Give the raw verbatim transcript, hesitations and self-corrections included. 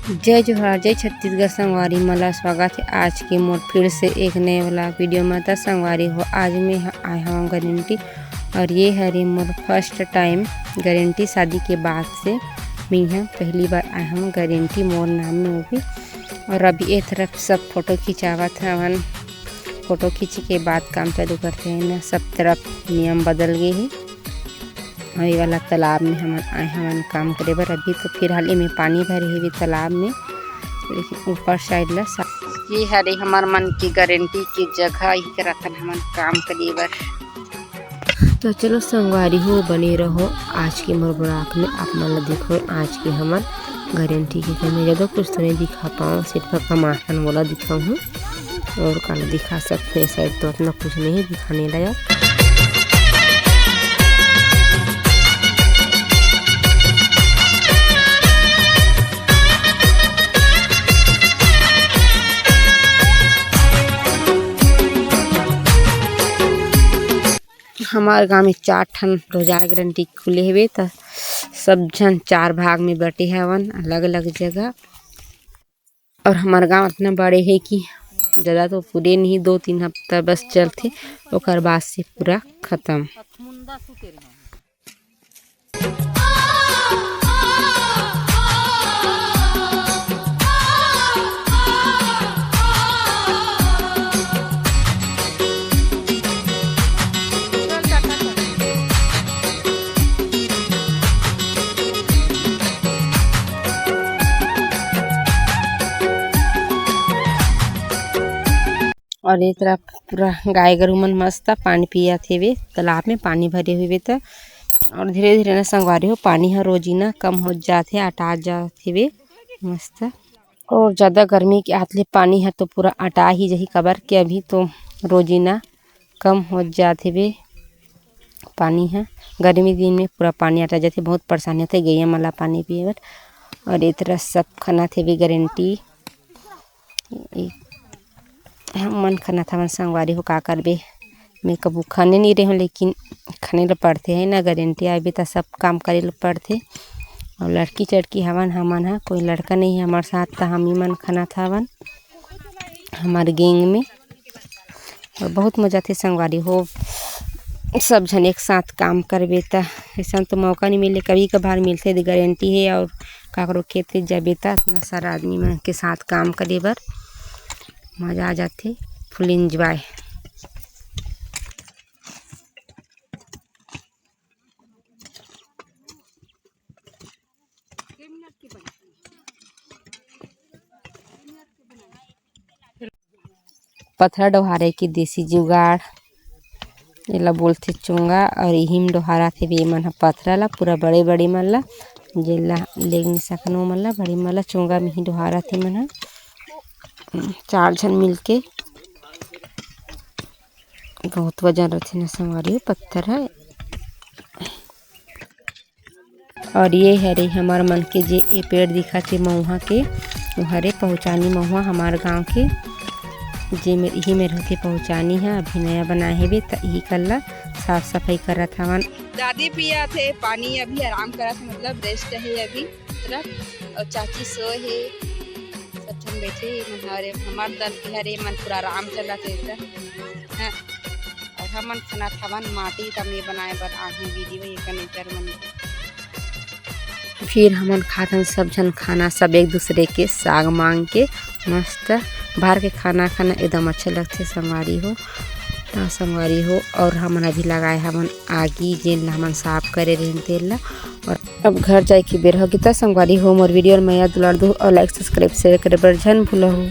जय जोहार, जय छत्तीसगढ़ संगवारी मन ला, स्वागत हे आज के मोर फिर से एक नए वाला वीडियो में। त संगवारी हो, आज मैं ह-, आए हवं गारंटी, और ये हरे मोर फर्स्ट टाइम गारंटी। शादी के बाद से मैं ह पहली बार आए हवं गारंटी मोर नाम में, वो भी। और अभी ए तरफ सब फोटो खिंचावत हवन, फोटो खींचे के बाद काम चालू करते हैं ना, सब तरफ नियम बदल गए हे। और ये वाला तालाब में हमन आए हवन काम करे बर। अभी तो फिलहाल एमे पानी भरे हेवे तालाब में, लेकिन ऊपर साइड ला सा-, ये हरे हमर मन के गारंटी के जगह, यही करथन हमन काम करे बर। तो चलो संगवारी हो, बने रहो आज के मोर ब्लॉग में। आप मन ला देखो आज के हमर गारंटी के घर में ज़्यादा कुछ तो नहीं दिखा पाओ, सिर्फ कमासन वाला दिखाऊँ हूँ। और काला दिखा सकते हैं, शायद तो उतना कुछ नहीं दिखाने लायक। हमार गांव में चार ठन रोजगार गारंटी खुले हवे, त सब झन चार भाग में बटे हवन, अलग-अलग जगह। और हमार गांव इतना बड़े हे कि ज़्यादा तो पूरे नहीं, दो तीन हफ्ता बस चलथे, ओकर बाद से पूरा खत्म। और ये तरफ पूरा गाय गरु मन मस्त पानी पियत हेवे, तालाब में पानी भरे हुए त। और धीरे-धीरे ना संगवारी हो, पानी ह रोजीना कम हो जात हे, अटा जात हेवे मस्त। और ज़्यादा गर्मी के आत ले पानी ह तो पूरा अटा ही जही, काबर के अभी तो रोजीना कम हो जात हेवे पानी ह। गर्मी दिन में पूरा पानी अटा जाथे, बहुत परेशानी होथे गैया मन ला पानी पिए बर। और ए तरह सब खनत हेवे गारंटी। ए, हमन खनत हवन संगवारी हो, का करबे। मैं कभू खने नहीं रहे हूँ, लेकिन खने ल पड़थे है ना, गारंटी आबे त सब काम करे ल पड़थे। और लड़की चड़की हवन हमन ह, कोई लड़का नहीं है हमार साथ, त हम ही मन खनत हवन हमार गैंग में। और बहुत मजा आथे संगवारी हो, सब झन एक साथ काम करबे त। ऐसा तो मौका नहीं मिले, कभी कभार मिलथे, गारंटी है। और काकरो खेत वेत जाबे त इतना सारा आदमी मन के साथ काम करे बर मजा आ जाथे, फुल एंजॉय। पथरा डोहारे के देसी जुगाड़, एला बोलथे चोंगा। और इही म डोहारत हेवे ये मन ह पथरा ला, पूरा बड़े बड़े मन ला, जेला लेग नइ सकन ओ मन ला, बड़े मन ला चोंगा में ही डोहारत हे मन ह। चार झन मिलके बहुत वजन रथे न संगवारी हो पत्थर ह। और ये हरे हमर मन के जे ए पेड़ दिखत हे महुआ के, वो हरे पहुँचानी महुआ हमर गाँव के, जे मेर, इही मेर होथे पहुँचानी ह। अभी नया बनाए हेबे त इही कर ला साफ सफाई करत हवन। दादी पिया थे पानी, अभी आराम करत हे, मतलब रेस्ट हे अभी तरफ। और चाची सोए हे, सब झन बैठे हे, मन हरे, हमर दल के हरे मन पूरा आराम चलत हे इधर। हाँ। और हमन खनत हवन माटी, त मैं बनाए बर आगे वीडियो ये कनेक्टर मन के। फिर हमन खाथन सब झन खाना, सब एक दूसरे के साग मांग के मस्त बाहर के खाना खाना एकदम अच्छा लगथे संगवारी हो। त संगवारी हो, और हमन अभी लगाए हवन आगी, जेन ला हमन साफ करे रहेन तेल ला। और अब घर जाए के बेरा होगे, त संगवारी हो मोर वीडियो ल मया दुलार दू और लाइक सब्सक्राइब शेयर करे बर झन भूलहू।